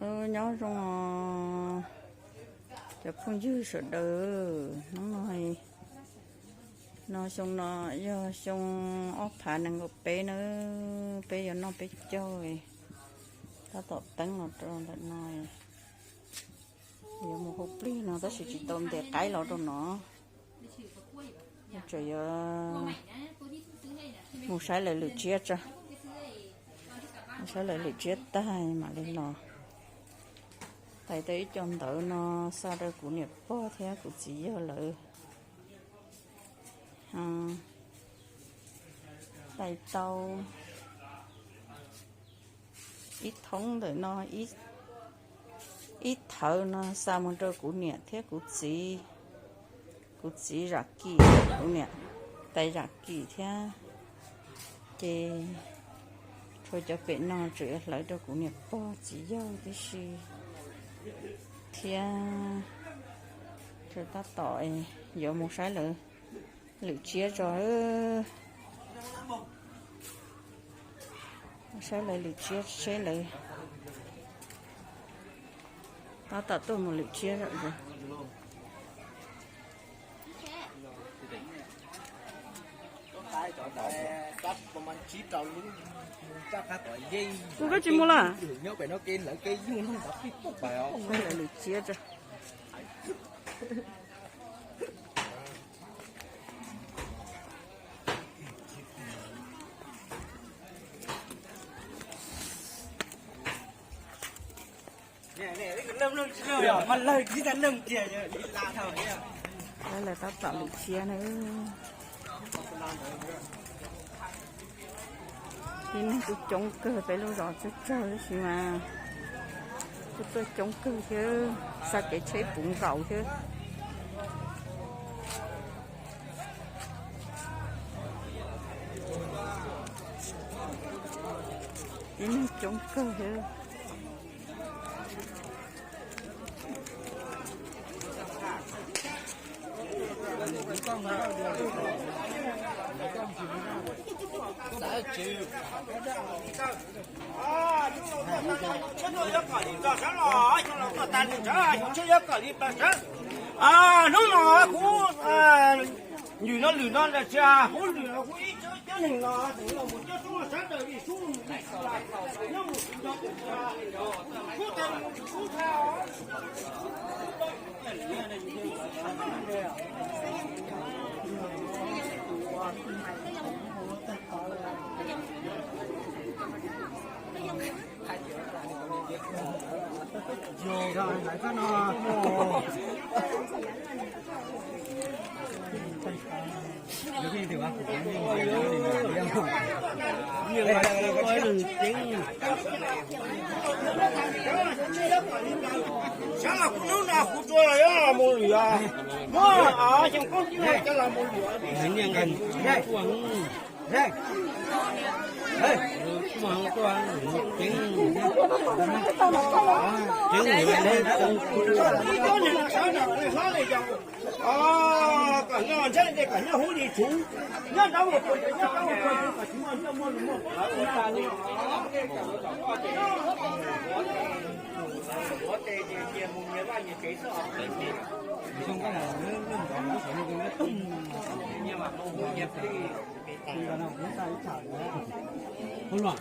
Nyob zoo os cov phooj ywg sawv daws, hnub no, no xyoo no yog xyoo ob phav nees nkaum peb na, peb yuav noj peb caug, tab tom teeb los rau ntawm no, yuav mus hauv plig no tab sis tsis tau ntes qaib los rau no, tseem yuav mus saib lawv lwm tsiab tso, mus saib lawv lwm tsiab tag mam li los. Tais tau ib co ntawv no xa rau kuv niam pog thiab kuv txiv yawg lawv. Tais tau ib thoob ntawm no, ib thawv no xa mus rau kuv niam thiab kuv txiv, kuv txiv Zam Kim, kuv niam tais Zam Kim thiab. Ces tshuav cov pem no tseem yuav hlawv rau kuv niam pog txiv yawg tib si thiab. Tab tom yuav mus saib lawv lwm tsiab tso, saib lawv lwm tsiab seb lawv tab tom tuaj mus lwm tsiab lawm. Ua koj tsis mus lawm? Saib lawv lwm tsiab tso. Lawv tab tom lwm tsiab na. Tib neeg kuj coob kawg, peb lub zos tsawg tsawg tab sis mas kuj tuaj coob kawg thiab, xa kev tsheb puv nkaus thiab. Tib neeg coob kawg thiab. Hnub no kuv lwm no lwm no ntawm tsis huv lwm no kuv ib cov neeg no los mus coj sub sab daws li sub nyob mus nyob mus sub tha mus sub tha. Sab los kuv hnub no kuv tsuas los yuav los mus lwm os. Muab xyoo koob tib no coj los mus lwm os. Koj niag no sawv daws hlob li yog, kom noj ntshe kom nyob huv li tsuv, nyob nrad mus pus nyob nrad mus pus kom tsis muaj nyiaj muaj lus muaj plaub ua ta li. Ua luaj.